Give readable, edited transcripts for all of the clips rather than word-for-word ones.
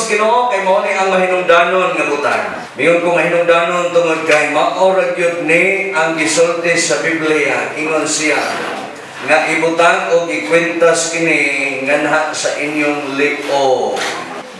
sa Ginoo kay mao ni ang mahinungdanon nga butang. Miingon ko mahinungdanon tungod kay mao ra gyud ni ang gisulti sa Biblia. Ingon siya nga ibutang og ikwintas kini nganha sa inyong liog.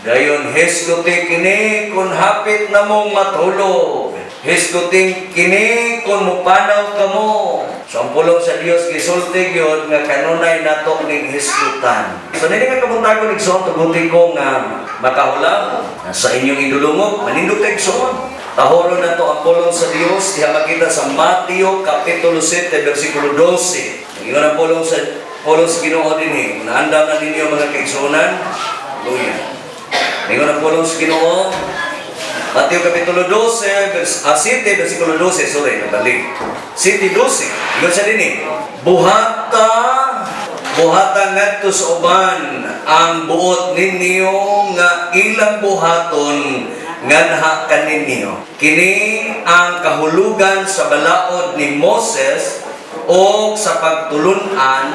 Dayon hisguti kini kung hapit na mong matulog. Hisguti kini kung mupanaw kamo. So ang pulong sa Dios gisulti gyud nga kanunay nato ning hisgutan. So nini nga kabuntagon, igsoon, tuguti ko nga makahulab sa inyong idulungog, manindog kay, igsoon. Tahoro nato ang pulong sa Dios diha makita sa Mateo kapitulo 7 bersikulo 12. Ingon ang pulong sa Ginoo dinhi. Naandam na ninyo, mga kaigsuonan. Hallelujah. Ingon ang pulong sa Ginoo, Mateo kapitulo 12, vers, 7, versikulo 12, sorry, nabalik. 7, 12. Ingon siya dinhi, "Buhata, buhata ngadto sa uban ang buot ninyo nga ilang buhaton nganha kaninyo. Kini ang kahulugan sa balaod ni Moses o sa pagtulunan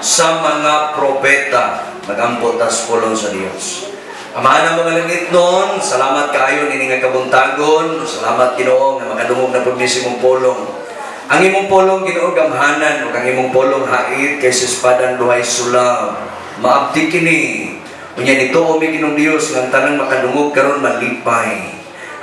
sa mga propeta." Magampo tas pulong sa Dios. Amahan ng mga langit noon, salamat kaayo nini nga kabuntagon, salamat, Ginoo, nga makadungog na pud mi sa imong pulong. Ang imong pulong, Ginoo, gamhanan ug ang imong pulong hait kaysa espadang duhay sulab. Maabti kini. Unya nito mi, Ginoong Dios, nga ang tanang makadungog karon malipay.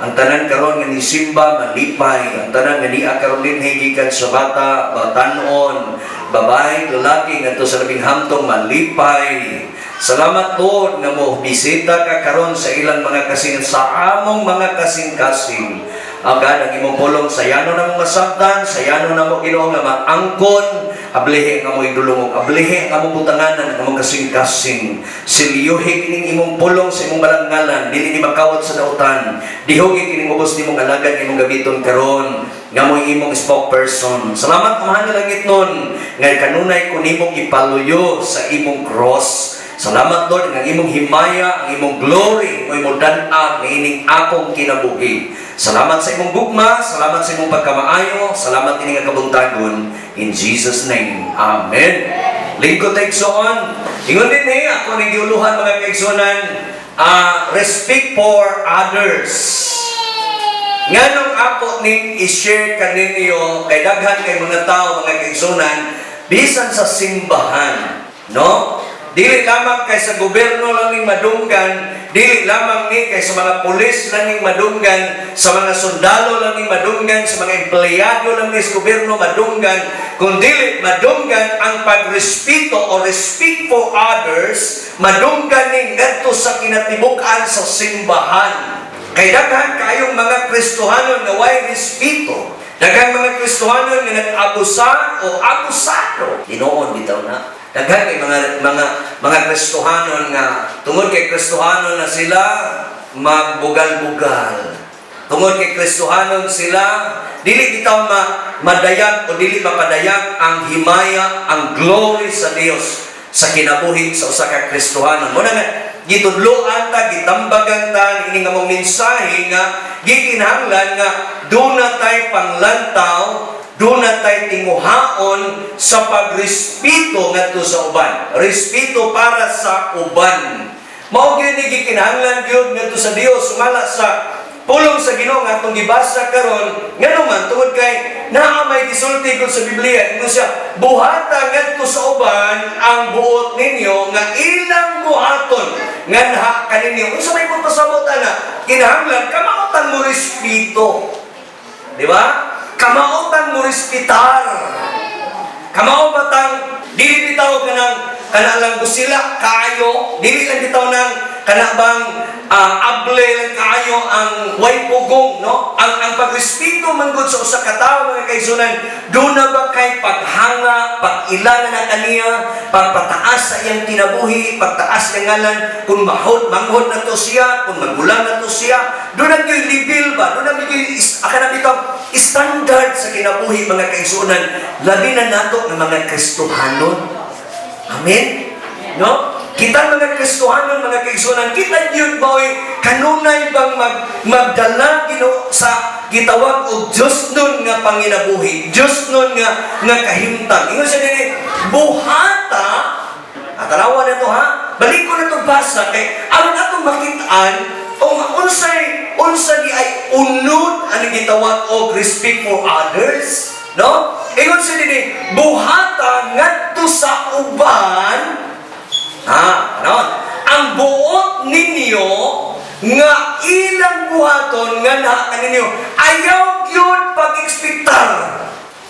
Ang tanan karon nga nisimba malipay. Ang tanan nga niya karon dinhi gikan sa bata, batanon, babae, lalaki ngadto sa labing hamtong malipay. Salamat, Lord, nga mo bisita ka karon sa ilang mga kasing sa among mga kasing-kasing. Agad ang imong pulong sayano na mong masabtan, sayano na mo, Ginoo, nga maangkon, ablihi nga mo idulungog, ablihi nga mo butanganan ang among kasing-kasing. Silyuhi kining imong pulong sa imong malangalan, dili ni makawat sa dautan. Dihugi kining ubos nimong alagad imong gamiton karon nga mo'y imong spokesperson. Salamat, Amahan nga langit nun, nga kanunay ko nimong ipaluyo sa imong cross. Salamat, Lord, nga ang imong himaya, ang imong glory, mo imong dan-ag niining akong kinabuhi. Salamat sa imong gugma, salamat sa imong pagkamaayo, salamat ini nga kabuntagon. In Jesus' name, Amen. Lingkod ta, igsoon. Ingon din eh, ako ning giuluhan, mga kaigsuonan, respect for others. Nganong ako ning i-share kaninyo kay daghan kay mga tao, mga kaigsuonan, bisan sa simbahan, no? Dili lamang kay sa gobyerno lang ning madunggan, dili lamang ni kay sa mga pulis lang ning madunggan, sa mga sundalo lang ning madunggan, sa mga empleyado lang ni sa gobyerno madunggan, kung dili madunggan ang pagrespeto o respect for others, madunggan ning ngadto sa kinatibuk-an sa simbahan. Kay daghan kayong mga Kristohanon nga way respeto. Daghan mga Kristohanon nga nag-abusar o abusado. Tinuod bitaw na. Daghan kay mga Kristohanon nga tungod kay Kristohanon na sila magbugal-bugal. Tungod kay Kristohanon sila, dili bitaw ma madayag o dili mapadayag ang himaya, ang glory sa Dios sa kinabuhi sa usa ka Kristohanon. Muna nga gitudloan ta, gitambagan ta ini nga mong mensahe nga gikinahanglan nga duna tay panglantaw, duna tay tinguhaon sa pagrespeto ngadto sa uban. Respeto para sa uban. Mao gyud ni gikinahanglan gyud ngadto sa Dios sumala sa pulong sa Ginoo nga atong gibasa karon. Ngano man? Tungod kay naa may gisulti gud sa Biblia. Ingon siya, "Buhata ngadto sa uban ang buot ninyo nga ilang buhaton nganha kaninyo." Unsa may pasabot ana? Kinahanglan kamautan mo respeto, di ba? Kamautan mo respetar. Kamao batang dili bitaw kanang kana lang busila kaayo, dili lang bitaw nang kana bang able lang kaayo ang way pugong, no? Ang pagrespeto man gud sa usa ka tawo, mga kaigsuonan, duna ba kay paghanga, pag-ilana na kaniya, pagpataas sa iyang kinabuhi, pagtaas ng ngalan, kung mahod, manghod na to siya, kung magulang na to siya, duna gyud level ba, duna gyud akana bitaw standard sa kinabuhi, mga kaigsuonan, labi na nato ng mga Kristohanon. Amen? No? Kita mga Kristohanon, mga kaigsuonan, kita yun ba oy, kanunay bang magdala Ginoo sa gitawag og Diyos nun nga panginabuhi, Diyos nun nga kahimtang. Ingon siya dinhi, buhata, tanawa na to ha, Balik ko na itong basa kay aron atong makitaan o unsay unsa di ay unod ang gitawag og respect for others, no? Ingon siya dinhi, buhata ngadto sa uban. Ah, ano? Ang buot ninyo nga ilang buhaton nga na kaninyo. Ayaw gyud pag-ekspektar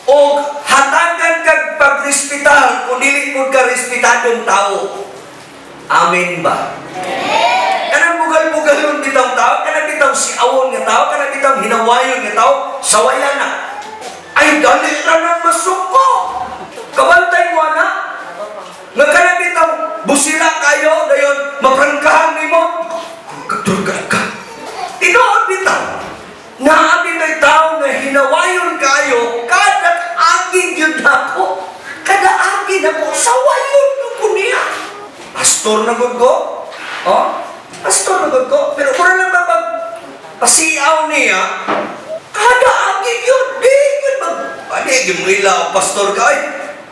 o hatagan kag pagrespetar kung dili pud ka respetadong tao. Amen ba? Kanang bugal-bugalon bitang tao, kanang bitang siawon nga tao, kanang bitang hinawayon nga tao, sawayan na. Ay, dali ra nang masuko. Kabantay mo na. Nga kanang bitang busila kayo, dayon maprangkahan nimo. Kadurga ka. Tinuod bitaw. Naa bitay tao nga hinawayon kayo, kada agi gyud nako. Kada agi nako, sawayon ko niya. Pastor na gud ko. Oh? Pastor na gud ko. Pero mura lang ba pag pasiaw niya, kada agi yun, di yun mag, ani, di mo ila, pastor ka, ay,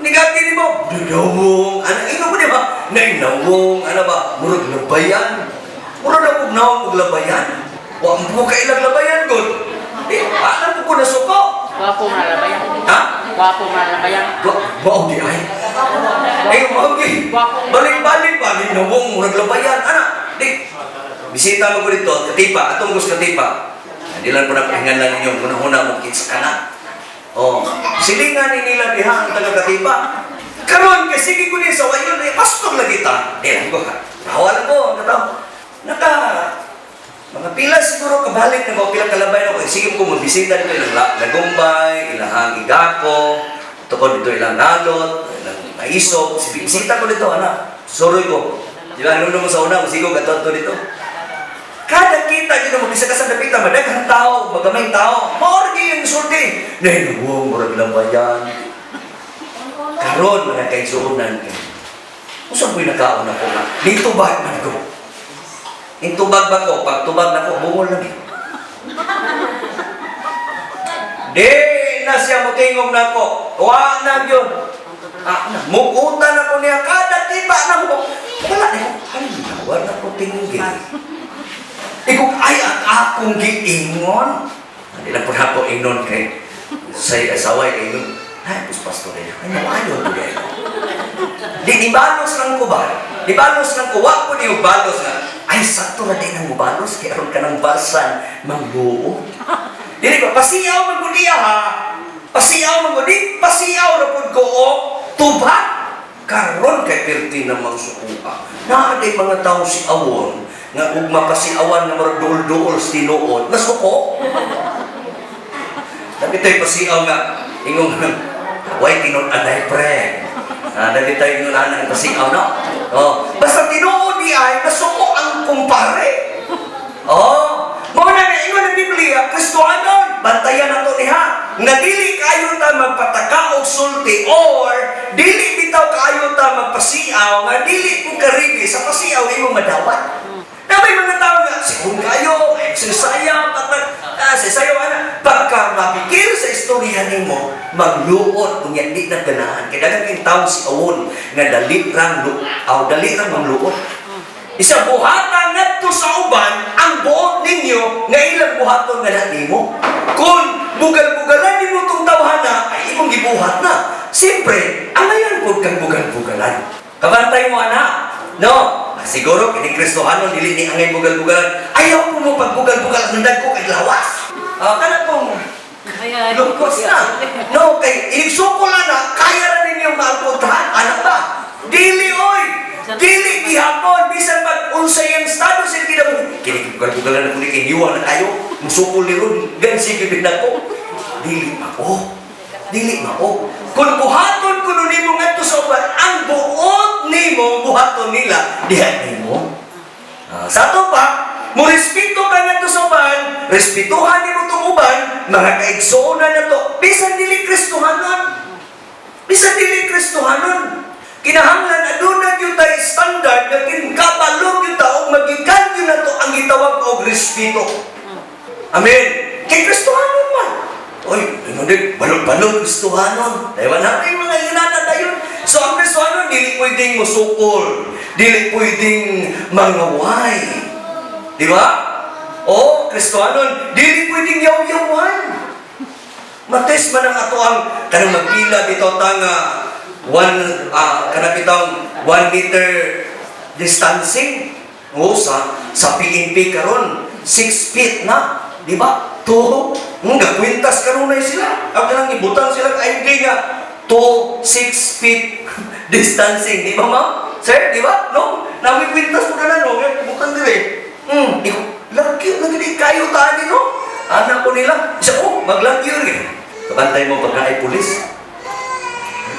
nigati ni mo, nawong, ano, ingon mo di ba? Nainawong, ano ba, murag labayan. Murag na kog nawong og labayan. Wa mo kailang labayan, gud. Di, alam ko nasuko. Gwapo nga labayan. Ha? Gwapo nga labayan. Wa, mao di ay. Eh, mao di. Balik-balik pa, ni nawong, murag labayan. Ana, di. Bisita mo ko dito, Katipa, atong gus Katipa. Hindi lang ko na pahingan ninyo, huna-huna mo kinsa ka na. Oh, silingan ni nila diha ang taga Katipa. Karon kay sige ko ni sa wayon eh, pastor lagi ta. Di lang ko. Tawa lang ko ang kataw. Naka mga pila siguro kabalik na ko, pila kalabay na ko. Sige ko magbisita dito ilang Lagumbay, ilahang Igako, tukod dito ilang Nalot, ilang Maisog. Bisita ko dito, ana. Suroy ko. Di ba, ano mo sa una, musigo ka to dito. Kada kita yun mo, bisa ka sa dapita, madaghang tao, magamay tao, mao ra yung sulti. Nahinuwang, murag lambayan. Karon mga kaigsuonan kay. Unsa po'y nakaon ako nga? Nitubag man ko. Nitubag ba ko? Pagtubag na ko, bungol lang eh. Di na siya motingog nako. Wa na gyud. Ah, na, mukutan ako niya kada kita na mo. Wala na ko. Ay, wala ko tinggi. Ikaw ay ang akong giingon. Hindi lang po na ako ingnon kay say saway kay ingon. Ay, pus pastor eh. Ay, maayo ko dahil. Di, di balos lang ko ba? Di balos lang ko. Wa ko niyo balos nga. Ay, sakto na din ang balos. Kaya aron ka ng basan, mangbuo. Dili ba? Pasiyaw man ko niya ha. Pasiyaw man ko. Di, pasiyaw na pud ko o tubag. Karon kay perti na mangsukuha. Naa day mga tao si awon nga ug mapasiawan nga murag duol-duol sa tinuod. Nasuko. Dapit tayo pasiaw nga ingong way tinud-anay pre. Ah, dapit tayo ingon ana ang pasiaw no. Oh, basta tinuod di ay nasuko ang kumpare. Oh, mao na nga ingon ang Biblia, Kristohanon, bantayan nato niha. Nga dili kayo ta magpataka og sulti or dili bitaw kaayo ta magpasiaw nga dili po karibi sa pasiaw imong madawat. Na may mga tao nga, sigun kayo, exercise, sayo ana, pagka mabikil sa istorya nimo, magluot unya di na ganahan. Kay daghan kay tao si awon nga dali rang lu, aw dali rang mamluot. Isa buhatan ngadto sa uban ang buot ninyo nga ilang buhaton nga na nimo. Kung bugal-bugalan nimo tong tawhana ay imong gibuhat na. Siyempre, angayan pud kang bugal-bugalan. Kabantay mo ana. No, siguro kini Kristohanon dili ni angay bugal-bugalan. Ayaw po mo pagbugal-bugal ang dagko kay lawas. Ah, kana pong lungkos na. No, kay igsukol na kaya ra ninyo maangkotahan. Anak ba? Dili oy. Dili gihapon bisan pag unsay ang estado sa kinabuhi. Kini bugal-bugalan na ko ni kay niwa na kayo. Musukol ni ron, gansi gyud nako. Dili mao. Dili mao. Kung buhaton kuno nimo ngadto sa uban, ang buot nimo buhaton nila diha nimo. Ah, sa ato pa, mo respeto ka ngadto sa uban, respetuhan nimo tong uban, mga kaigsuonan nato, bisan dili Kristohanon. Bisan dili Kristohanon. Kinahanglan aduna gyud tay standard nga kinkabalog gyud ta og magikan gyud nato ang gitawag og respeto. Amen. Kay Kristohanon man. Oy, ingon din, balod-balod Kristohanon. Dahil na yung mga inana dayon. So ang Kristohanon dili pwedeng musukol. Dili pwedeng mangaway. Di ba? O, Kristohanon, dili pwedeng yaw-yawan. Mates man ang ato ang kanang magpila bitaw ta nga one kanang bitaw 1 meter distancing. O sa PNP karon 6 feet na, di ba? Two, gakwintas kanunay sila. Ang kanang ibutang sila ID nga 2 6 feet distancing, di ba, ma'am? Sir, di ba? No? Namikwintas mo ka na, no? Nga, butang dire. Iko, lagyo na gani kayo tani, no? Anak ko nila. Isa ko, maglagyo rin. Kabantay mo pagka ay pulis.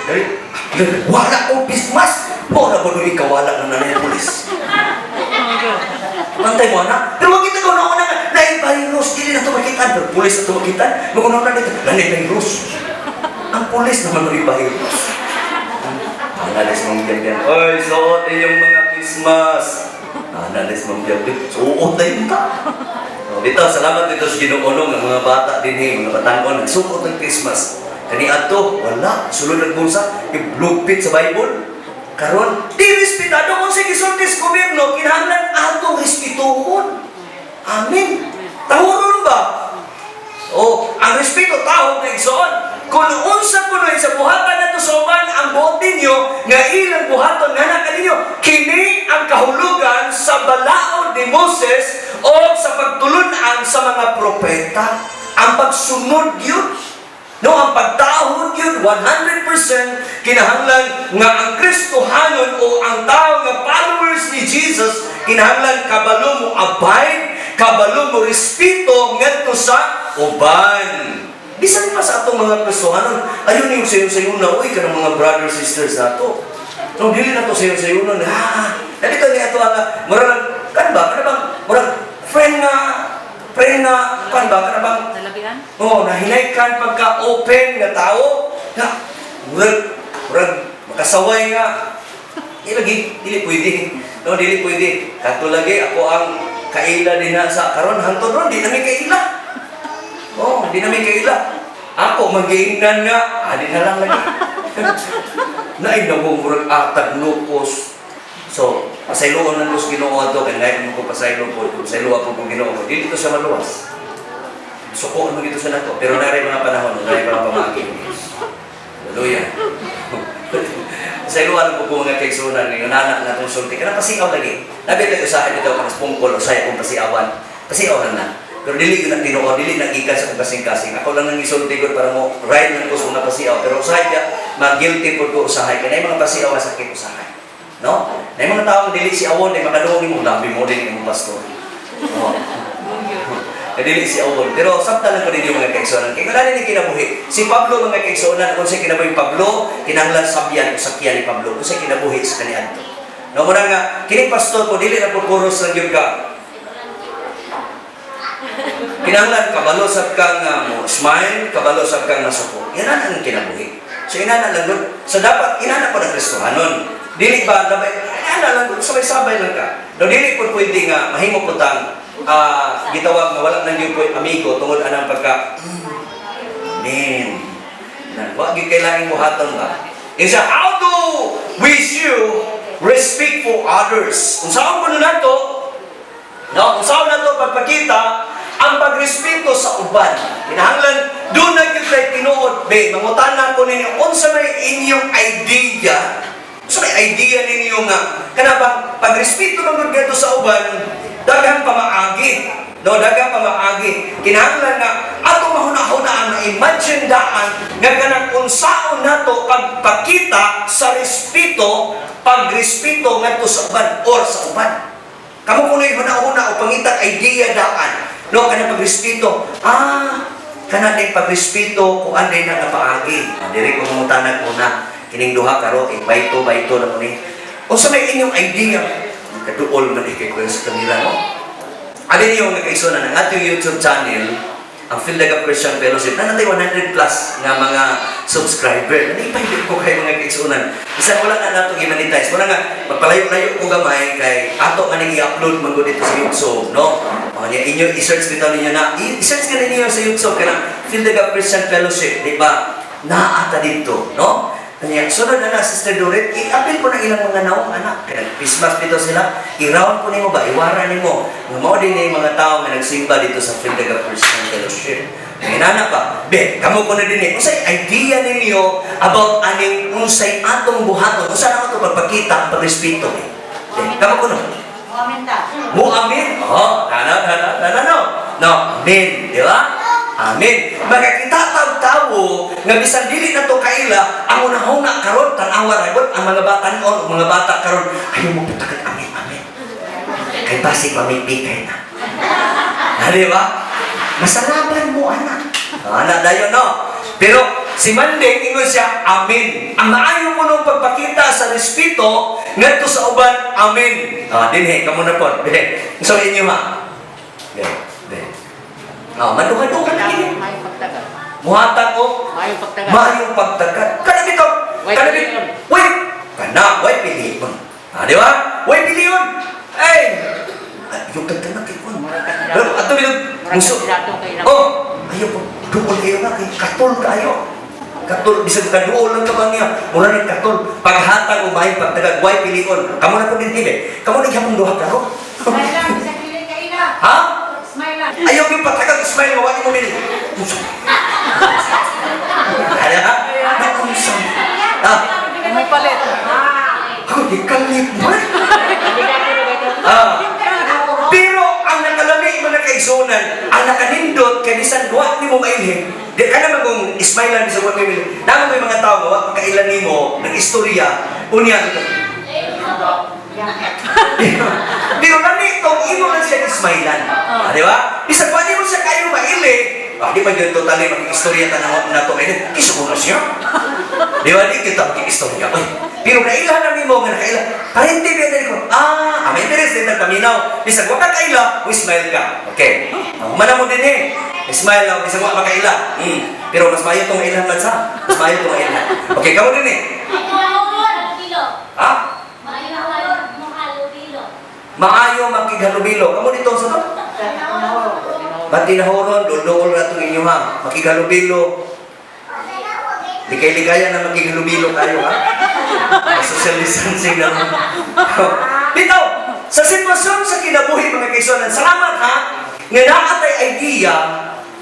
Dali, wala ko pismas. Mora ba doon ikaw wala na nanay pulis? Bantay mo, anak. Pero wag kita ko na nga, naay virus, dili na ito makitaan. Pero pulis na ito makitaan. Maguna na dito, naay virus. Ang pulis naman may virus. Analis mong ganyan. Oy, suot inyong mga Christmas. Analis mong ganyan. Suot na yun ta. Oh, dito, salamat dito sa Ginoo no, nga mga bata din eh, mga batan-on, nagsuot ng Christmas. Kani adto, wala, sulod ang bulsa, yung bluepit sa Bible. Karon, di respetado kung sa gisulti sa gobyerno, kinahanglan atong respetuhon. Amen. Tahuron ba? O, ang respeto tao na igsoon. Kung unsa kunoy sa buhatan nato sa uban ang buot ninyo nga ilang buhaton nga na kaninyo, kini ang kahulugan sa balaod ni Moses o sa pagtulun-an sa mga propeta. Ang pagsunod yun. No, ang pagtahod yun, 100% kinahanglan nga ang Kristohanon o ang tao nga followers ni Jesus, kinahanglan kabalo mo abide, kabalo mo respeto ngadto sa uban. Bisan pa sa atong mga Kristohanon, ayun yung sayo-sayo na, uy, kanang mga brothers sisters nato. No, dili na to sayo-sayo na, ha, dali to niya ito, ang, murag, kan ba, kana bang, murag, friend nga, kan ba, kana bang, Nalabian? oh, nahinay kan pagka-open nga tao, na, murag, murag, makasaway nga. Di lagi, dili pwede. No, dili pwede. Kato lagi, ako ang kaila din na sa karon hantod ron, di na may kaila. Oh, di na may kaila. Ako, magiingnan nga, di na lang lagi. Naay na mo, murag atag lupos. So, pasayloon lang los Ginoo ato kay ngayon mo ko pasaylo po, pasaylo ako kung Ginoo ko. Dili to siya maluwas. Suko mo dito sa nato, pero naray mga panahon, naray mga pamagi. Hallelujah. Pasayloan ko po mga kaigsunan ngayon, nana na itong sulti. Kana pasiaw lagi. Labi tayo usahay dito, kanas pungkol, usahay akong pasiawan. Pasiaw lang na. Pero dili yun ang tinuod, dili na gikan sa akong kasing-kasing. Ako lang nang isulti ko para mo ride lang ko sa mga pasiaw. Pero usahay ka, mag-guilty po ko usahay. Kaya mga pasiaw, sakit usahay. No? Na mga taong dili si awon, ay makadungog mo, labi mo din imong pastor. No? Kaya dili si awon. Pero sabta lang ko ninyo mga kaigsuonan. Kaya wala ni kinabuhi. Si Pablo, mga kaigsuonan, kung sa kinabuhi Pablo, kinahanglan sabyan o sakyan ni Pablo. Kung sa kinabuhi sa kaniadto. No, muna nga, kini pastor ko, dili na po kuros lang yun ka. Kinahanglan, kabalo sab kang mo smile, kabalo sab kang nasuko. Yan ang kinabuhi. So inana lang gud. So dapat inana po ng Kristohanon. Dili ba labay inana lang gud, sabay-sabay lang ka. No, dili po pwede nga mahimo po tang gitawag nga wala nang gyud ko'y amigo tungod anang pagka Amen. Na wa gyud kailangan buhaton ba. Is how do we show respect for others? Unsaon kuno nato? No, unsaon nato pagpakita ang pagrespeto sa uban? Kinahanglan doon na gyud kay tinuod be, mangutana ko ninyo unsa may inyong idea? Unsa may idea ninyo nga kana bang pagrespeto man gud kadto sa uban, daghang pamaagi? No, daghang pamaagi. Kinahanglan nga ato mahuna-hunaan na imagine daan nga kanang unsaon nato pagpakita sa respeto, pagrespeto ngadto sa uban or sa uban. Kamo kuno'y huna-huna o pangitag idea daan. No, kanang pagrespeto. Kana din pagrespeto kung anday na napaagi. Diri ko mangutanag una. Kining duha karo, bayto bayto na mo ni. Unsa may inyong idea? Kaduol man kay kuya sa kanila, no? Ano yung mga kaigsuonan, ang ating YouTube channel, ang Phil Gap Christian Fellowship, na natay 100 plus nga mga subscriber. Nanipay ko kayo mga kaigsuonan. Bisan wala na nato i-monetize. Wala nga, magpalayo-layo ko gamay kay ato man ning i-upload man gud dito sa YouTube, no? O, niya, inyo, i-search bitaw ninyo na, i-search ka ninyo sa YouTube, kanang Phil Gap Christian Fellowship, di ba? Naata dito, no? Kanya, sunod na na, Sister Dorit, i-apil po na ilang mga naong anak. Kaya Christmas dito sila, i-round po nimo ba, iwara nimo. Nga mao din na yung mga tao nga nagsimba dito sa Phildaga Christian Fellowship. Ngayon anak ba, be, kamo ko na din eh, unsay idea ninyo about aning unsay atong buhaton, unsa na ato pagpakita ang pagrespeto eh? Be, kamo ko no? Muamin ta. Mo amin. Oh, na na na na na na no. No, amin, di ba? Amin. Makakita tag tawo nga bisan dili na to kaila, ang unahuna karon tan-awa ra gud ang mga bata noon, mga bata karon ayaw mo putakan amin, amin. Kay basig mamipikay na. Ah, di ba? Masalaban mo, anak. Ah, anak dayon, no? Pero si Manding, ingon siya, amin. Ang maayo mo nung pagpakita sa respeto, ngadto sa uban, amin. Ah, dinhi, kamo na po. Dinhi. So inyo ha. Dinhi, dinhi. Ah, maduha-duha na gini. Maayong pagtagal. Muhatag og Maayong pagtagal. maayong pagtagal. Kana bitaw. Way Kana bitaw. pilion. Way kana way pilion. Ah, di ba? Way pilion. Ay, ay, yung tagtanak kay kun. Pero ato bitaw Murag muso. kandidato kay na. Oh, ayaw po. Duol kayo na kay katol kayo. Katol bisag kaduol lang ka ba niya. Mura ning katol. Paghatag og maayong pagtagad, way pilion. Kamo na po din dili. Kamo na gyapon duha karon. Smile lang, bisa kilig ka ina. Ha? Smile lang. Ayaw yung patagag smile mo, wag mo mili. Kaya ha? Nakunsang. Ah, May palit. ako di kalit mo. Kandidato na kayo. Ah. Pero ang nakalami mga kaigsunan, ang nakanindot kay bisan wa nimo mailhin, di ka naman kung smile lang bisan wa mo mailhin. Naman may mga tao nga wa makailan nimo ng istorya, unya pero nani itong imo lang siya ismailan. Ah, di ba? Bisan wa nimo siya kayo maili, ah, di man yun totally makikistorya tanaw na to kay kiso ko na siya. Di ba? Di kita makikistorya. Uy, pero nailhan na nimo nga nakaila. Parente ba ko? Ah, ah, may interest din nagpaminaw. Bisan wa ka kaila, smile ka. Okay. Humana mo din eh. Smile lang, bisan wa makaila. Pero mas maayo tong mailhan man sa. Mas maayo tong mailhan. Okay, kamo din eh. Ha? Maayo makighalubilo. Kamo dito sa to? Batinahoron, dulduol na itong inyo ha. Makighalubilo. Likay-likaya na makighalubilo kayo ha. Social distancing na. Dito, sa sitwasyon sa kinabuhi mga kaigsuonan, salamat ha, nga naa tay idea,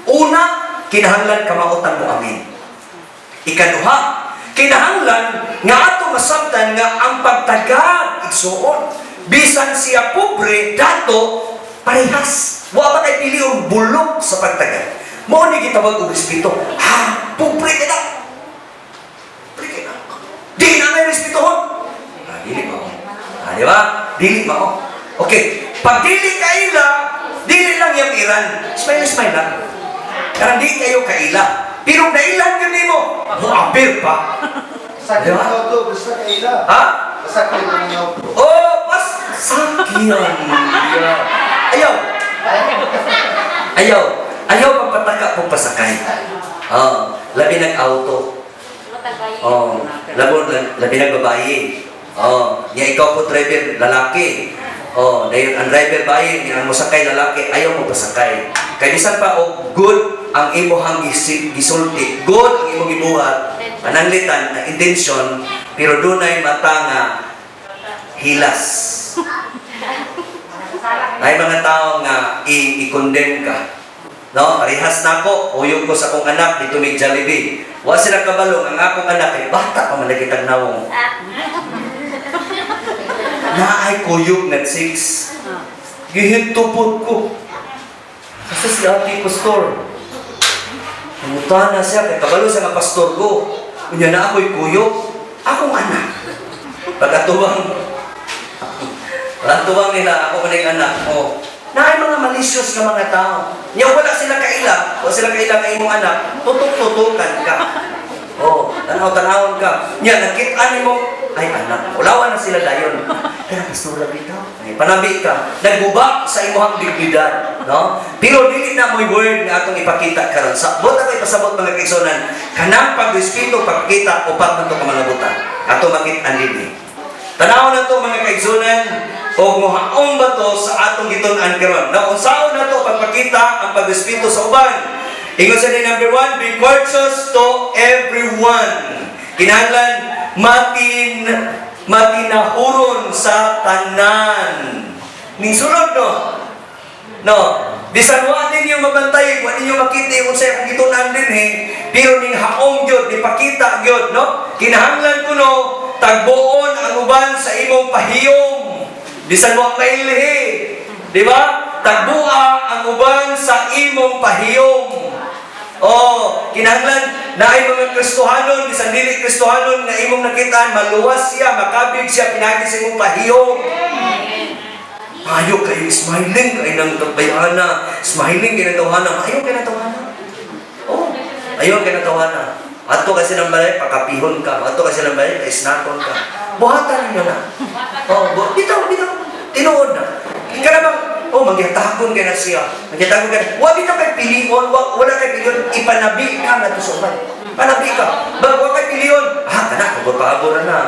una, kinahanglan kamautan mo amin. Ikaduha, kinahanglan nga ato masabtan nga ang pagtagad igsuon. Bisan siya pobre, dato, parehas. Wa ba kay pili og bulok sa pagtagad? Mao ni gitawag og respeto. Ha, pobre ka na. Pobre ka na. Di na may respetuhon. Ah, dili mao. Ah, di ba? Dili mao. Okay, pag dili kaila, dili lang yung iran. Smile, smile lang. Karang di kayo kaila. Pero nailan yun nimo, muapir pa. Sakit Di ba? na auto, basta kaila. Ha? Sakit na auto. Oh, pas sakyan. Ayaw. Ayaw. Ayaw magpataka kung pasakay. Oh, labi nag auto. Oh, labi labi nag babae. Oh, niya ikaw po driver lalaki. Oh, dayon ang driver babae, niya ang mosakay lalaki, ayaw mo pasakay. Kay bisan pa og good ang imong gisulti, good ang imong gibuhat, pananglitan ang intention, pero dunay mata nga hilas. Ay mga tao nga i-condemn ka. No, parehas na ako, uyog ko sa akong anak dito may Jollibee. Wa sila kabalo ang akong anak kay bata pa man lagi tag nawong. Naay kuyog na 6. Gihintupod ko. Kasi si ate pastor. Nangutan na siya, kay kabalo siya nga pastor ko. Unya na ako'y kuyog. Akong anak. Pagkatuwang nila, ako kaning anak, oh, naay mga malicious na mga tao. Nya wala sila kaila nga imong anak, tutok-tutukan ka. Oh, tanaw-tanawon ka. Nya nakit-an nimo, ay anak, ulawan na sila dayon. Pero pastor bitaw, ay panabi ka, nagguba sa imong dignidad, no? Pero dili na mo'y word nga atong ipakita karon. Sabot ako ipasabot mga kaigsuonan, kanang pagrespeto pagkita upat man to ka mga butan. Ato makit-an dinhi. Tanaw na to mga kaigsunan og mohaong ba to sa atong gitun-an karon. Na unsaon na to pagpakita ang pagrespeto sa uban. Ingon sa ni number 1, be courteous to everyone. Kinahanglan matinahuron sa tanan. Ning sulod, no? No, bisan wa ninyo mabantay, wa ninyo makita kung sa akong gitun-an dinhi, pero ning haong gyud, nipakita gyud, no? Kinahanglan kuno tagboon ang uban sa imong pahiyom. Bisan wa mailhi, di ba? Tagboa ang uban sa imong pahiyom. Oh, kinahanglan naay mga Kristohanon, bisan dili Kristohanon nga imong nakitaan, maluwas siya, makabig siya pinaagi sa imong pahiyom. Maayo kayo, smiling kayo ng bayana, smiling kayo ng tawhana, maayo kayo ng tawhana. Oh, ayaw kayo ng tawhana. Ato kasi ng balay, pakapihon ka. Ato kasi ng balay, paisnakon ka. Buhatan ninyo na. Oh, bitaw, bitaw. Tinuod na. Ika namang, oh, magyatakon ka na siya. Magyatakon ka na. Wa bitaw kay pilion, wala kay pilion, ipanabi ka na to sa uban. Panabi ka. Wa kay pilion, ah, kana, pabor-pabor na na.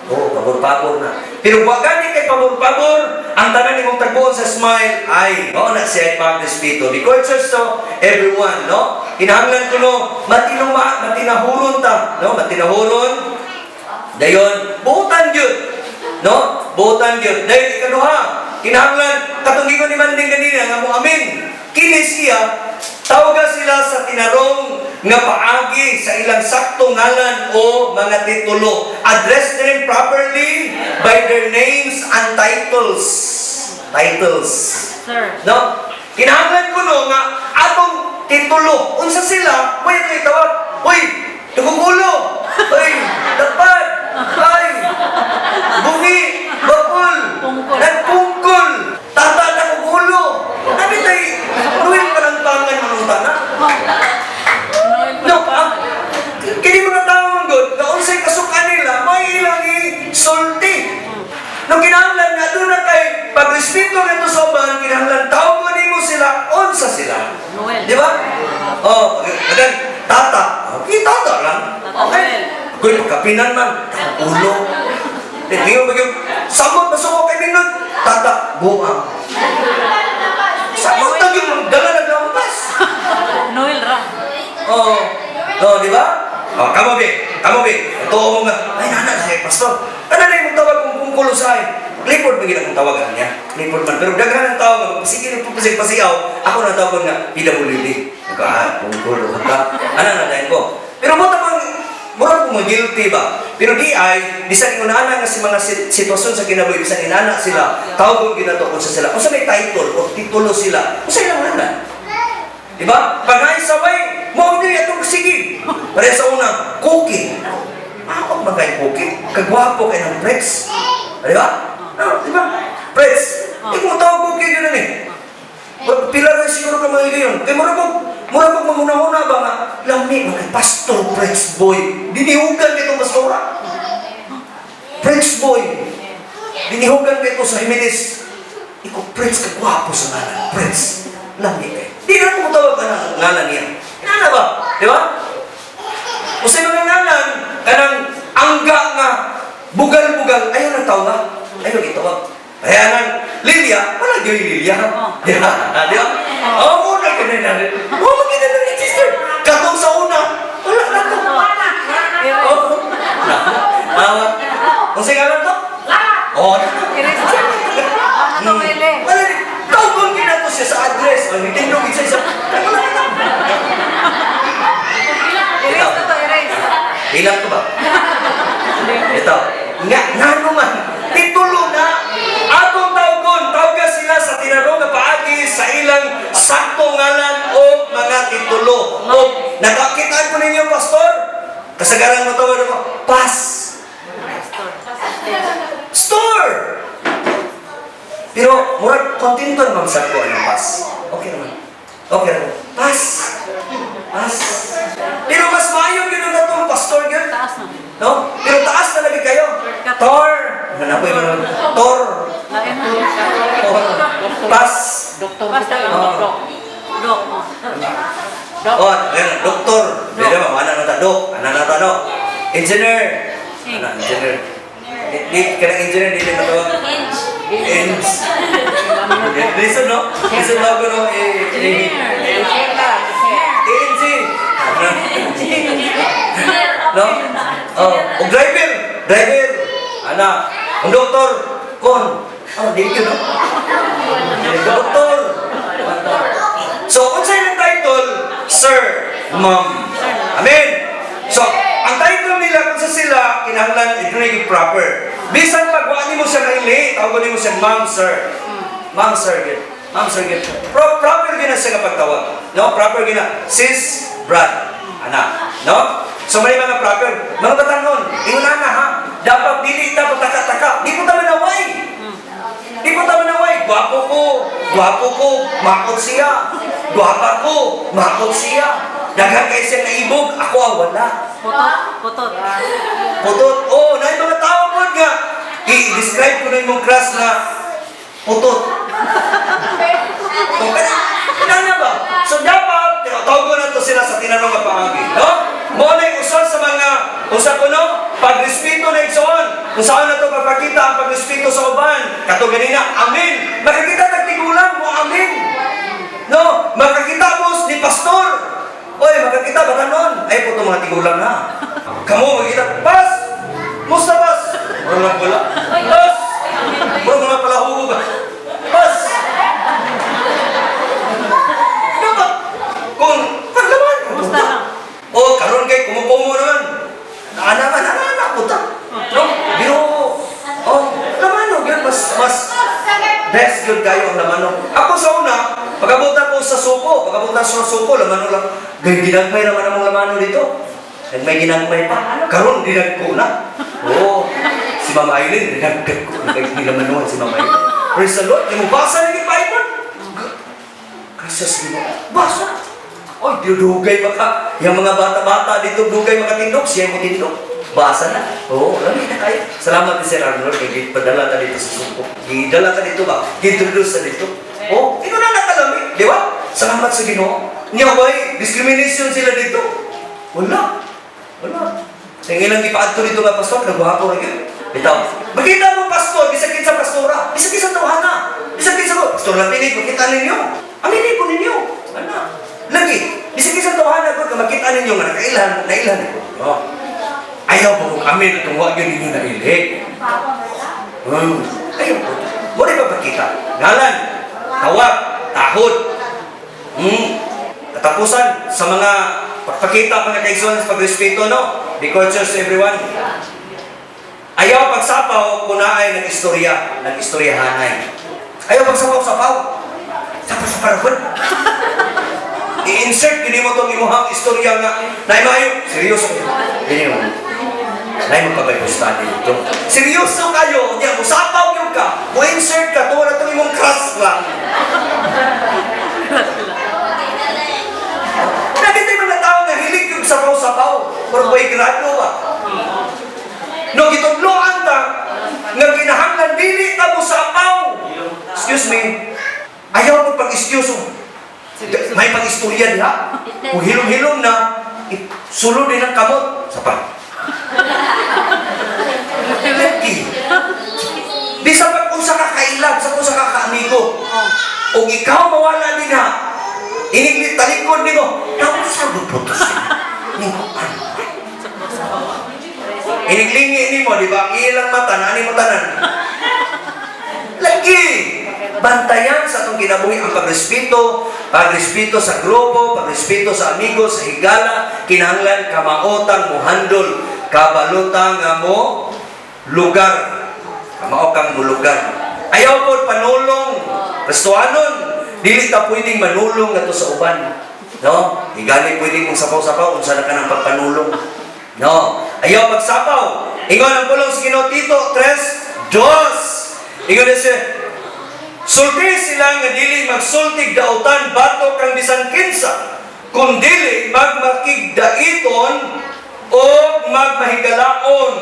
Oh, pabor-pabor na. Pero wa gani kay pabor-pabor, ang tanan nimong tagbuon sa smile ay mao na siya pagrespeto. Be courteous to everyone, no? Kinahanglan ko no, matinuma, matinahuron ta, no? Matinahuron. Dayon, buotan gyud. No? Buotan gyud. Dayon ikaduha, kinahanglan katong giingon ni Manding ganina nga moamin. Kini siya tawga sila sa tinarong nga paagi sa ilang saktong ngalan o mga titulo. Address them properly by their names and titles. Titles. Sir. No? Kinahanglan ko no nga atong titulo. Unsa sila? Uy, ito itawag. Uy, tugugulo. Uy, tapad. Ay, bungi, bakul, Pungkol. nagpungkol, tata na kugulo. Nabi tay, ruin pa ng pangan manong tana. No, ang kini mga tao man gud, nga unsay kasukan nila, may ilang isulti. No kinahanglan nga doon na kay pagrespeto nito sa uban, kinahanglan tawgon nimo sila, unsa sila. Noel. Di ba? Oh, again, tata. Okay, tata lang. Tata Okay. Noel. Kuy, pagkapinan man, ulo. Tingnan mo yung samot masuko kay Minod. Tata, buang. Samot na yung dala na lampas. Noel ra. Oo. Oh, di ba? Oh, kamo be, kamo be. Ito mo nga. Ay, nana, si pastor. Ano na yung tawag kung kungkulo sa ay? Clipboard ba akong tawagan niya? Clipboard man. Pero daghan ang tawag nga, sige na pasig pasigaw. Ako na tawag nga, PWD. Nagka, ah, kungkulo ka. Ano na dahil ko? Pero mo tamang, murag ko guilty ba? Pero di ay, bisan ingunana nga si mga sitwasyon sa kinabuhi, bisan inana sila, tawag ginato kung sa sila. Kung sa may title o titulo sila, kung sa ilang nana. Di ba? Pag naisaway, mo dili atong sige. Pareha sa una, cookie. Ako ba kay cookie? Kagwapo kay ng press. Di ba? Ah, di ba? Press. Di ko tawag cookie yun eh. Pila rin siguro ka mga yun. Kay mura ko manguna-una ba nga, lami mga pastor press boy. Dinihugan dito pastora. Press boy. Dinihugan dito sa Jimenez. Iko, Prince, kagwapo sa ngalan. Prince. Lami kay. Di na mo tawag ka ng ngalan niya. Inana ba? Di ba? O sa mga ngalan, kanang angga nga, bugal-bugal, ayaw ng tawag nga. Ayaw itawag. Kaya nang Lilia, wala gyud Lilia. Di ba? Di ba? Oo, muna ka na na. Oo, maganda na register. Katong sa una, wala na to. Oo. Ah, kung sa ngalan to? Oo, na. Erase. Ang atong ele. Wala rin. Tawgon gina to siya sa address. O, hindi nung isa isa. Wala na. Erase na to, erase. Ilang to ba? Ito. Nga, ngano man. Titulo na. Atong tawgon, tawga sila sa tinarong nga paagi sa ilang sakto ngalan o mga titulo. O, nakakitaan ko ninyo, pastor. Kasagaran mo tawag ako, pas. Store! Pero, murag, kontento naman sa ko anong pas. Okay naman. Okay naman. Pas. Pas. Pero mas maayo yun na itong pastor yun. Taas na. No? Pero taas talaga kayo. Tor. Ano po yung Tor. Lain na. Tor. Pas. Doktor Basta kita. Oh. Dok. Dok. Dok. Oh, ayan, doktor. Di ba? Ano na ta? Dok. Ano na ta? No? Engineer. Ano, engineer. Di, kanang engineer, di na matawag. Eng. Listen, no? Listen, bago, no? Eh, eh, Engineer ka. ANG. No? Oh, o driver, driver. Ana, ang doktor, kon. Oh, di yun, no? Doktor. So, unsay ilang title? Sir, Ma'am. Amen. So, ang title nila kung sa sila kinahanglan i proper. Bisan pag wa nimo siya maili, tawgon nimo siya ma'am, sir. Ma'am, sir, gyud. Ma'am, sir, gyud. Proper gyud na siya nga pagtawag. No, proper gyud na. Sis, brad. Ana, no? So may mga proper, mga batanon, ingon na ha. Dapat dili ta pataka-taka. Di po ta manaway. Di po ta manaway. Gwapo ko, gwapo ko, makot siya. Gwapa ko, makot siya. Daghan kay siya naibog, ako ang wala. Putot. Putot. Putot. Oh, na mga tao po nga. I-describe ko na imong crush na putot. So, kana na ba? So, dapat, tinatawag na to sila sa tinanong nga paagi. No? Mo na yung usa sa mga, usa ko no, pagrespeto na igsoon. Kung saan na to mapakita ang pagrespeto sa uban. Kato ganina, amen. Makakita tag tigulang mo, amen. No, makakita mo ni pastor. Oy, makakita ba kanon? Ay po mga tigulang na. Kamo makita, pas! Musta pas? Mura lang wala. Pas! Mura mga palahugog. Pas! Dapat kung paglaman. Musta lang? O karon kay kumukumo naman. Ana man, ana ana puta. No, pero oh, laman no, gyud mas mas best gyud kayo ang lamano. Ako sa una, pag-abot ako sa suko, pag-abot sa suko, lamano lang. Gay ginagmay naman among lamano dito. Nagmay ginagmay pa. Karon dinagko na. Oo. Si Mama Eileen, dinagdag ko. Nagilamanuan si Mama Eileen. Praise the Lord. Yung basa na yung Bible. Gracias Ginoo. Basa. Oy, dugay maka. Yung mga bata-bata dito, dugay makatindog. Siya mo tindog. Basa na. Oo, lami na kayo. Salamat ni Sir Arnold. Kay padala ta dito sa suko. Gidala ta dito ba? Gintroduce ta dito. Oh, ito na nakalami. Di ba? Salamat sa Ginoo. Niya ba, discrimination sila dito? Wala. Wala. Sa ilang ipaadto dito nga pastor, nagwapo ra gyud. Bitaw. Makita mo pastor, bisag kinsa pastora, bisag kinsa tawhana, bisag kinsa mo, pastor Lapinig, makita ninyo. Aminin po ninyo. Ana. Lagi, bisag kinsa tawhana ko makita ninyo nga nakailhan, nailhan ko. Oh. Ayaw po kong amin itong wa gyud ninyo nailhi. Ayaw po. Mo rin papakita. Ngalan, tawag, tahod. Katapusan sa mga pagpakita mga kaigsoon sa pagrespeto, no? Be courteous to everyone. Ayaw pagsapaw kung naay ng istorya, ng istoryahanay. Ayaw pagsapaw-sapaw. Sapaw sa parahon. I-insert gini mo tong imuhang istorya nga naimayo. Seryoso. Gini mo. Nay mo pa Bible study dito. Seryoso kayo, niya musapaw gyud ka. Mo insert ka tuwa na tong imong crush lang. Nakita yung mga tao nga hilig yung sapaw-sapaw. Pero way grado ba? No, gitudloan ta nga kinahanglan dili ta mo sapaw. Excuse me. Ayaw mo pag-excuse. May pag-istorya diha. Kung hilom-hilom na, sulod din ang kamot. Sapa. Lagi. Bisa pag unsa ka kailab, sa unsa ka kaamigo. Og ikaw mawala din ha. Inig talikod nimo. Daw sa putos. Nimo ano? Iniglingi nimo, di ba? Ang ilang mata, naani mo tanan. Lagi! Bantayan sa atong kinabuhi ang pagrespeto, pagrespeto sa grupo, pagrespeto sa amigo, sa higala, kinahanglan kamaotang mohandol, kabalutang nga mo lugar. Kamao kang mulugar. Ayaw po panulong, Kristohanon, dili ta pwedeng manulong nato sa uban. No? Igali pwedeng mong sapaw-sapaw unsa na ka ng pagpanulong. No? Ayaw pagsapaw. Ingon ang pulong sa Ginoo Tito 3:2. Ingon na siya, "Sulti sila nga dili magsultig dautan batok kang bisan kinsa, kun dili magmakigdaiton o magmahigalaon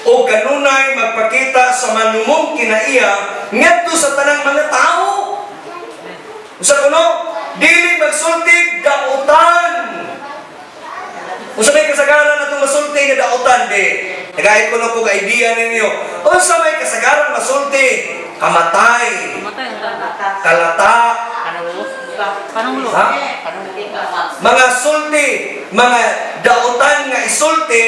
o kanunay magpakita sa manumong kinaiya ngadto sa tanang mga tao." Usa kuno, dili magsultig dautan. Unsa may kasagaran atong masulti nga dautan di? Nagahit ko na po idea ninyo. Unsa may kasagaran masulti? Kamatay, Matay ang tao. kalata, Panunglo. ha? Mga sulti, mga dautan nga isulti,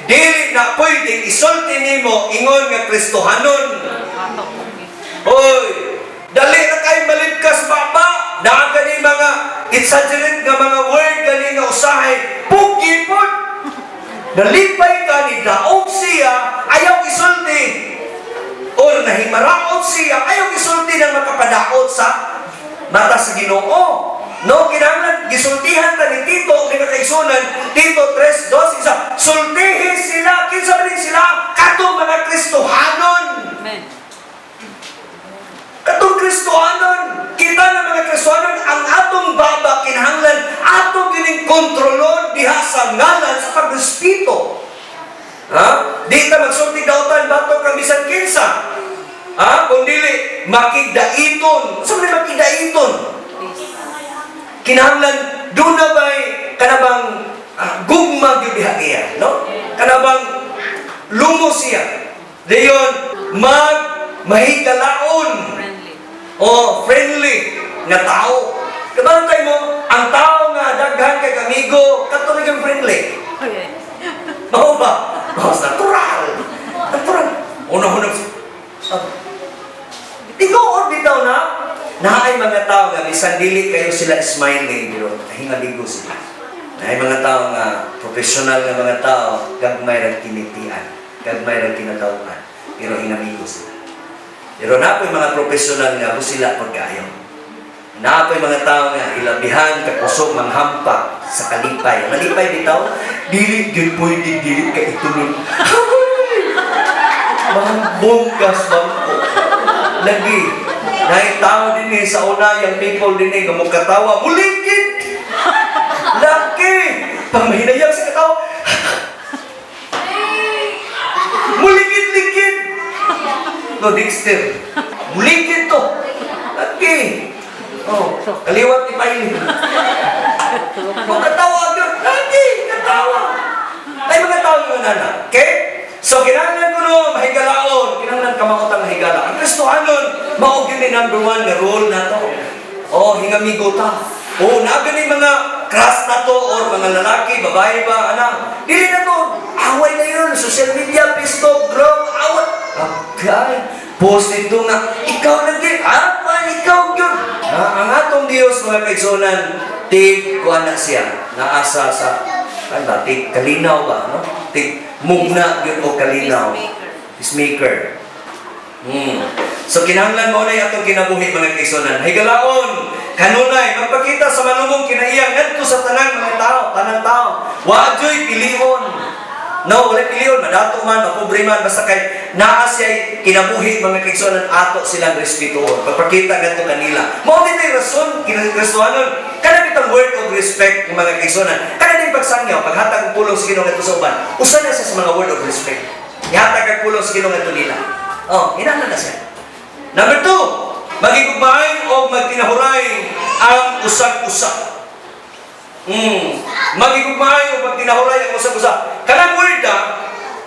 Dili na pwedeng isulti nimo ingon nga Kristohanon. Batok. Hoy, dali na kay malibkas baba. Naa gani mga exaggerate nga mga word gani nga usahay pugi pod. Nalipay ka ni daog siya, ayaw isulti. Or nahimaraot siya, ayaw isulti ng makapadaot sa mata sa Ginoo. No, kinahanglan gisultihan ta ni Tito ni kakaigsunan, Tito 3:2 isa. Sultihi sila, kinsa man sila katong mga Kristohanon. Amen. Katong Kristohanon, kita na mga Kristohanon, ang atong baba kinahanglan atong gining kontrolon diha sa ngalan sa pagrespeto. Ha? Di ta magsulti dautan batok kang bisan kinsa. Ha? Kung dili makigdaiton. Sa man makigdaiton? Peace. Kinahanglan duna bay kanabang gugma gyud diha niya, no? Kanabang lumos siya. Dayon mag mahigalaon Friendly. o friendly nga tao. Kabantay mo, ang tao nga daghan kay amigo, kato kang friendly. Okay. Mao ba? Mao natural. Natural. Una-una. Tinuod bitaw na naay mga tao nga bisan dili kayo sila smiling pero hingaligo sila. Naay mga tao nga professional nga mga tao gagmay ra kinitian, gagmay ra kinatawhan, pero hingamigo sila. Pero naa po'y mga professional nga sila pagkayo. Naa po'y mga tao nga ilabihan kakusog manghampa sa kalipay. Ang kalipay bitaw, dili gyud pwede dili ka itulon. Mga bangko. Lagi. Naay tao din eh, sa una, yung people din eh, nga mukatawa, muligid! Laki! Pag mahinayag sa katawa, muligid-ligid! No, Dexter. Muligid to. Laki! Oh, kaliwat ni Pailin. Kung katawa yun, lagi, katawa. Ay, mga tao yung nana. Okay? So, kinahanglan ko no, mahigalaon. Kinahanglan kamao tang mahigala. Ang Kristohanon, mao gyud ni number one nga role na to. Oh, hingamigo ta. Oh, naa gani mga crush na to or mga lalaki, babae ba, ana. Dili na to. Away na yun. Social media, Facebook, group, away. Okay. Post dito nga, ikaw lagi, ah, pa, ikaw yun. Ah, ang atong Dios mga kaigsunan, tig kuan na siya, naasa sa, ano ba, tig kalinaw ba, no? Tig mugna yun o kalinaw. Peacemaker. Peacemaker. So kinahanglan mo na atong kinabuhi mga kaigsunan. Higalaon, kanunay magpakita sa malumong kinaiya ngadto sa tanang mga tao, tanang tao. Wa joy pilion. No, wala pilion, madato man, mapobre man, basta kay naa siya kinabuhi mga kaigsunan ato silang respetuon. Pagpakita ngadto kanila. Mao din rason kinakristohanon. Kana bitang word of respect ng mga kaigsunan. Kana din pagsangyaw, paghatag og pulong sa Ginoo ngadto sa uban. Usa na siya sa mga word of respect. Ihatag ang pulong sa Ginoo ngadto nila. Oh, inana na siya. Number two, magigugmaay o magtinahuray ang usag-usa. Magigugmaay o magtinahuray ang usag-usa. Kanang word ah,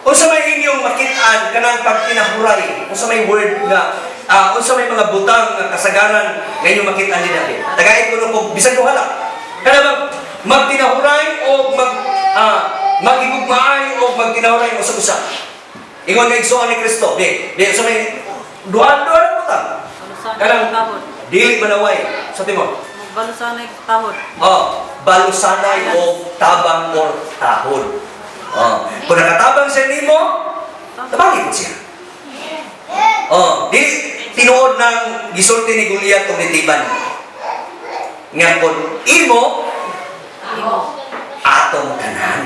unsa may inyong makit-an kanang pagtinahuray, unsa may word nga unsa may mga butang nga kasagaran nga inyong makit-an din natin. Tagait ko no kung bisan duha lang. Kana bang magtinahuray o magigugmaay o magtinahuray ang usag-usa. Ingon nga igsoon ni Kristo, di, di unsa may duha duha lang butang. Balusan Kanang tahod. dili manaway sa timo. Balusan tahod. Oh, balusanay o tabang or tahod. Oh, kung nakatabang siya nimo, tabangin siya. Oh, dili tinuod ng gisulti ni Goliath og nitiban. Nga kung imo Imo. atong tanan.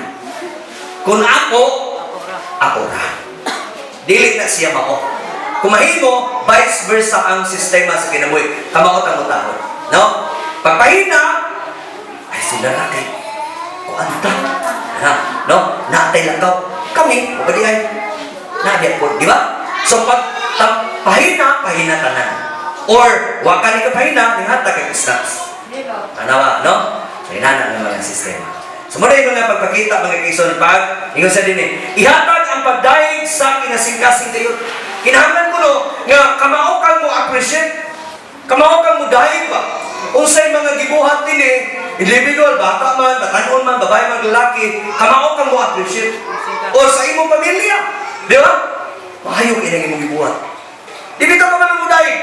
Kung ako, Ako ra. ako ra. Dili na siya mao. Kung mahimo, vice versa ang sistema sa kinabuhi. Kamao ang mutahon. No? Pagpahina, ay sila na kay kuan ta. Ha, no? Natay lakaw. Kami, o di ay nadia po, di ba? So pag pahina, pahina tanan. Or wa ka ni kapahina, ninghatag kay snacks. Ano ba, no? So, inana ang mga sistema. So, muna yung mga pagpakita, mga kaison, pag, ingon sa din eh, ihatag ang pagdayeg sa kinasingkasing kayo. Kinahanglan ko no, nga kamao kang mo appreciate, kamao kang mo dayeg ba? Unsay mga gibuhat din eh, individual, bata man, batanon man, babae man, lalaki, kamao kang mo appreciate. Kasing O sa imong pamilya. Di ba? Maayo kay nang imong gibuhat. Di bitaw ka man mudayeg.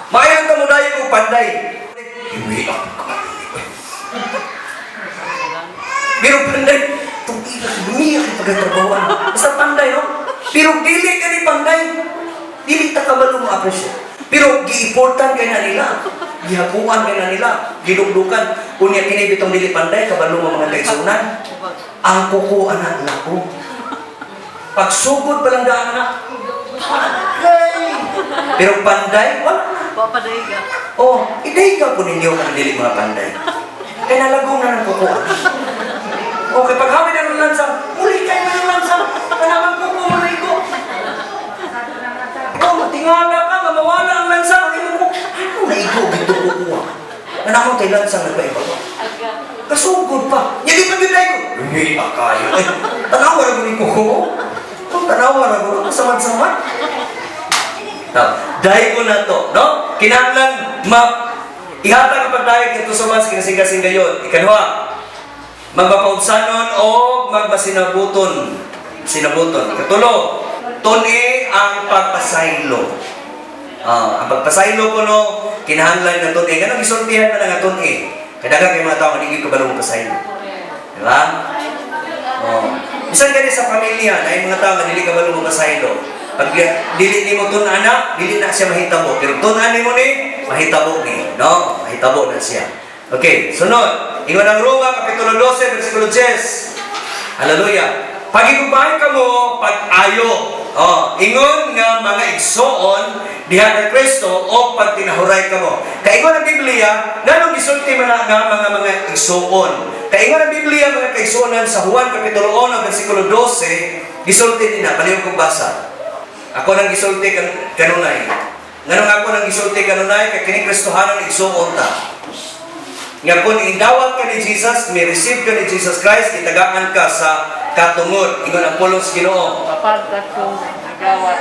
Maayo ka mudayeg og panday. Hindi ako. Pero panday, tungila ka, lumiya ka pagkatrabawan. Basta panday, no? Pero dili ka ni panday. Dili ta kabalo mo appreciate. Pero giimportan kay na nila. Gihakuan kay na nila. Gidugdukan. Unya kini bitong dili panday, kabalo mo mga kaigsunan. Ang kuko anak lako. Pagsugod pa lang daan anak. Panday! Pero panday, wala na. Wa pa dayga. Oh, iday ka po ninyo kang dili mga panday. Kaya nalagong na ng kuko. Okay, paghawin na ng lansang, muli kayo na ng lansang. Kailangan kuko mo na iko. Oh, tingala ka, mamawala ang lansang. Ang imong kuko. Ano na iko, gito kuko ah. Nanakaw tayo lansang nagpaiba ko. Kasugod pa. Hindi pa yun ko. Hindi pa kayo. Ay, tanawa na ko ni kuko. Oh, tanawa na ko. Samad-samad. Now, dahil ko na to, no? Kinahanglan ma ihatag ang pagdayeg ngadto sa mas kinasing-kasing gayon. Ikaduha, magmapaugsanon o magmasinabuton. Sinabuton. Ikatulo, tuni ang pagpasaylo. Ah, ang pagpasaylo ko no, kinahanglan nga tuni. Ganong gisultihan man nga tuni. Kadaghang kay mga tao nga dili kabalo mo pasaylo. Di ba? Oh. Bisan gani sa pamilya, na mga tao nga dili kabalo mo pasaylo. Pag dili nimo tun anak, dili na siya mahitabo. Pero tun-an nimo ni, mahitabo ni, no? Mahitabo na siya. Okay, sunod. Ingon ang Roma kapitulo 12 versikulo 10. Hallelujah. Pagigubay kamo pag-ayo. Oh, ingon nga mga igsoon diha kay Kristo o pagtinahuray kamo. Kaingon ang Biblia, nganong gisulti man na nga mga mga igsoon. Kaingon ang Biblia mga kaigsuonan sa Juan kapitulo 1 versikulo 12, gisulti din na palihog kong basa. Ako nang gisulti kan kanunay. Nganong ako nang gisulti kanunay kay kini Kristohanon igsuon ta. Nga kung indawat ka ni Jesus, may receive ka ni Jesus Christ, itagaan ka sa katungod. Ingon ang pulong sa Ginoo. Kapag katong nagawat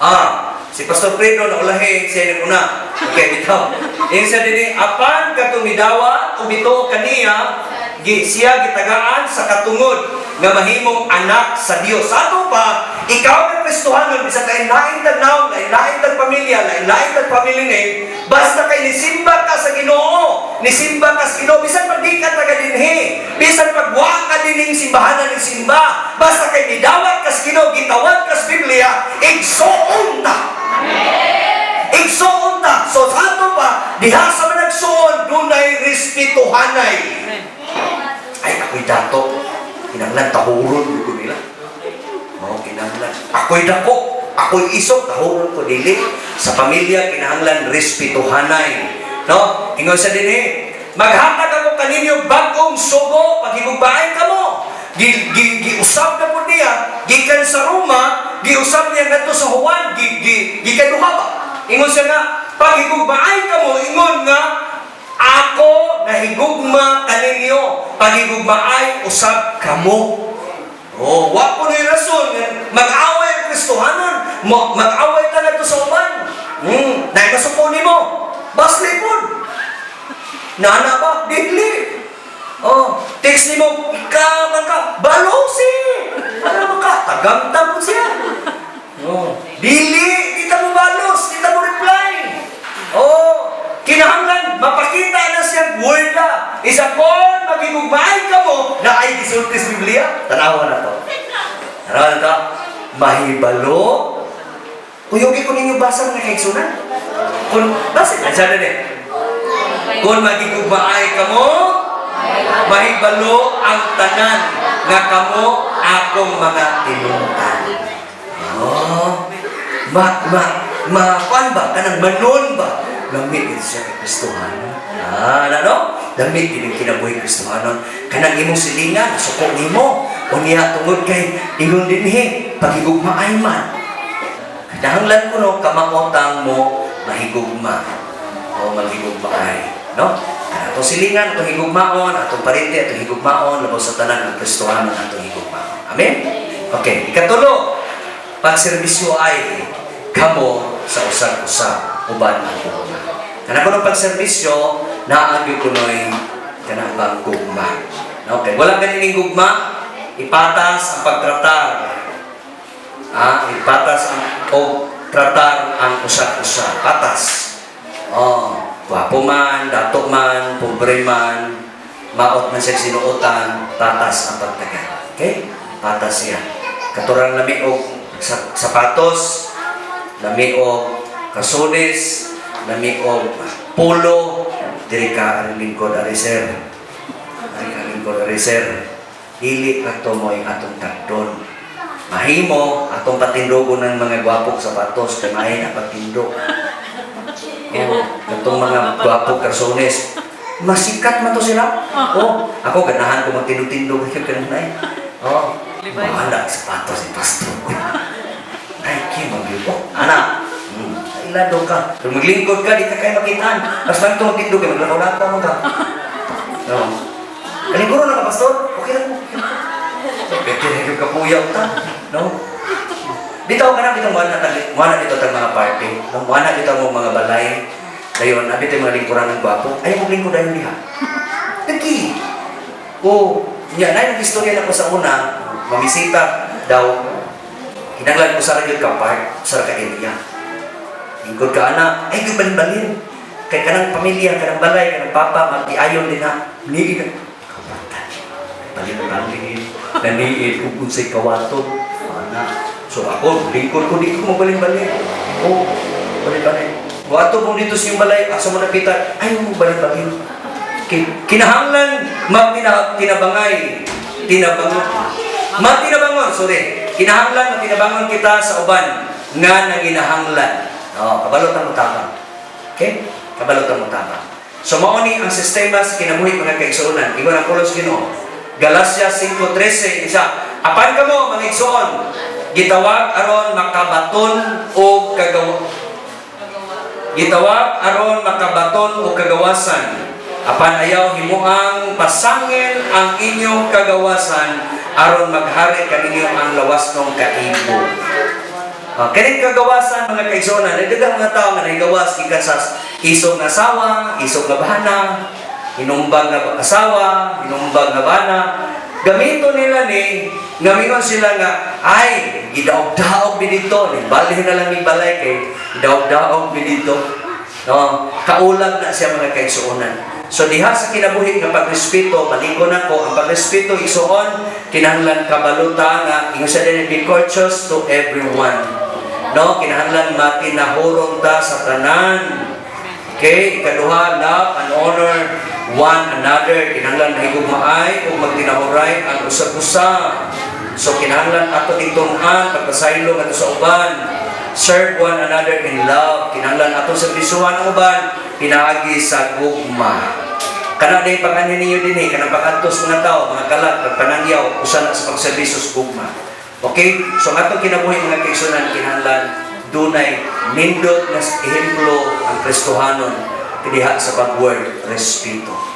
Ah, si Pastor Fredo na ulahi siya nang una. Okay, bitaw. Ingon siya dinhi, apan katong midawat o bituo kaniya, gi siya gitagaan sa katungod nga mahimong anak sa Dios. Sa ato pa, ikaw nga Kristohanon bisan lain-lain tag naong, lain-lain tag pamilya, lain-lain tag family name, basta kay nisimba ka sa Ginoo, nisimba ka sa Ginoo bisan pag di ka taga dinhi, bisan pag wa ka dinhing simbahanan ni simba, basta kay midawat ka sa Ginoo, gitawag ka sa Biblia, igsuon ta. Igsuon ta. So sa ato pa, diha sa mga nagsuon, dunay respetuhanay. Amen. Ay, ako'y dato. Kinahanglan tahuron ko nila. Oo, kinahanglan. Ako'y dako. Ako'y isok, tahuron ko dili. Sa pamilya, kinahanglan respetuhanay. No? Ingon sa dinhi, maghatag ako kaninyo bag-ong sugo paghigugbaay kamo. Gi, gi, giusab na po niya, gikan sa Roma, giusab niya ngadto sa Juan, gi, gi, gikaduha ba? Ingon siya nga, paghigugbaay kamo, ingon nga, ako nahigugma kaninyo, paghigugmaay usab kamo. Oh, wa po ni rason nga mag-away ang Kristohanon, mag-away ta ngadto sa uban. Dahil masuko nimo. Basli pod. Nana ba? Dili. Oh, text nimo, ika man ka, balosi. Ano man ka? Tagamtam po siya. Oh, dili, di ta mo balos, di ta mo reply. Oh, kinahanglan mapakita na siya word. Isa kon magigugmaay ka mo na ay gisulti sa Biblia. Tanawa na to. Tanawa na to. Mahibalo. Uyugi ko ninyo basa mga kaigsunan. Kung basa, ansa na ni. Kung magigugmaay ka mo, mahibalo ang tanan nga kamo akong mga tinungtan. Oh, ma ma ma kuan ba kanang manon ba? Lami gid siya kay Kristohanon. Ah, ano? Lami gid ang kinabuhi Kristohanon. Kanang imong silingan, suko nimo. Unya tungod kay ingon dinhi pagigugmaay man. Kinahanglan ko no kamaotang mo mahigugma o maghigugmaay, no? Atong silingan, atong higugmaon, atong parente, atong higugmaon, labaw sa tanan ang Kristohanon atong higugmaon. Amen? Okay, ikatulo, pagserbisyo ay kamo sa usag-usa uban ang higugma. Kana kuno pagserbisyo, naa gyud kunoy Kanang bang gugma. Okay, wala ganining gugma, ipatas ang pagtratar. Ah, ipatas ang og tratar ang usa-usa. Patas. Oh, gwapo man, dato man, pobre man, maot man siya sinuotan, patas ang pagtaga. Okay? Patas siya. Katurang lami og sapatos, lami og kasunis, lami og pulo, diri ka ang lingkod ari, sir. Ari ka lingkod ari, sir. Dili ato mo ang atong takdon. Mahimo atong patindugon ng mga gwapong sapatos kay mahay na patindog. Oh, katong mga gwapong karsones. Masikat man to sila. Oh, ako ganahan ko magtindog-tindog kay kanunay. Oh, bahala sapatos ni pastor. Ay, kay magyud. Oh, ana. Ilado ka. Kung maglingkod ka, di ka kayo makitaan. Mas man ito magtindog, kay maglakaw-lakaw man ka. No. Kaliguro na ka, pastor. Okay lang mo. Pwede na yung kapuyaw ta. No? Bitaw ka na, bitaw, wala dito tag mga party. No? Wala dito mo mga balay. Dayon, abi tayo mga lingkuran ng gwapo. Ayaw mo lingkod dayon diha. Lagi. Oh, nya na yung istorya na ko sa una, mamisita daw kinanglan ko sa gyud ka park, sa ka area. Lingkod ka ana, ay gyud balin-balin. Kay kanang pamilya, kanang balay, kanang papa, magtiayon din na. Niid. Kapatan. Balin-balin, naniid ug unsay kawaton. Ana. So ako, lingkod ko di ko mabalin-balin. Oh, balin-balin. Wato mo dito sa iyong balay, asa mo napita, ay mo balin-balin. Kinahanglan magtinabangay, tinabangon. Matinabangon, sorry. Kinahanglan matinabangon kita sa uban nga nanginahanglan. Oh, kabalot ang mutabang. Okay? Kabalot ang mutabang. So mao ni ang sistema sa kinabuhi, mga kaigsuonan. Ingon ang pulos Ginoo. Galacia 5:13 isa. Apan kamo, mga igsuon, gitawag aron makabaton og kagawa. Gitawag aron makabaton og kagawasan. Apan ayaw himuang pasangil ang inyong kagawasan aron maghari kaninyo ang lawas ng kaibo. Ah, kining kagawasan, mga kaigsuonan, ay daghang mga tao nga nahigawas gikan sa isog nga asawa, isog nga bana, hinumbag nga asawa, hinumbag nga bana. Gamito nila ni, ngamingon sila nga, "Ay, gidaog-daog mi dito, balhin na lang mi balay kay gidaog-daog mi dito." No, kaulag na siya, mga kaigsuonan. So diha sa kinabuhi nga pagrespeto, baliko na ko, ang pagrespeto, igsuon, kinahanglan kabaluta nga ingon siya din, be courteous to everyone. No, kinahanglan matinahurong ta sa tanan. Okay, ikaduha, love and honor one another. Kinahanglan mahigugmaay ug magtinahuray ang usag-usa. So kinahanglan ato itun-an pagpasaylo ngadto sa uban. Serve one another in love. Kinahanglan ato serbisuhan ang uban pinaagi sa gugma. Kana day panganhi ninyo dinhi, kanang pangantos mga tao, mga kalat, pagpanangyaw, usa na sa pagserbisyo sa gugma. Okay? So ang atong kinabuhi, mga kaigsuonan, kinahanglan dunay nindot na ehemplo ang Kristohanon diha sa pag-word respeto.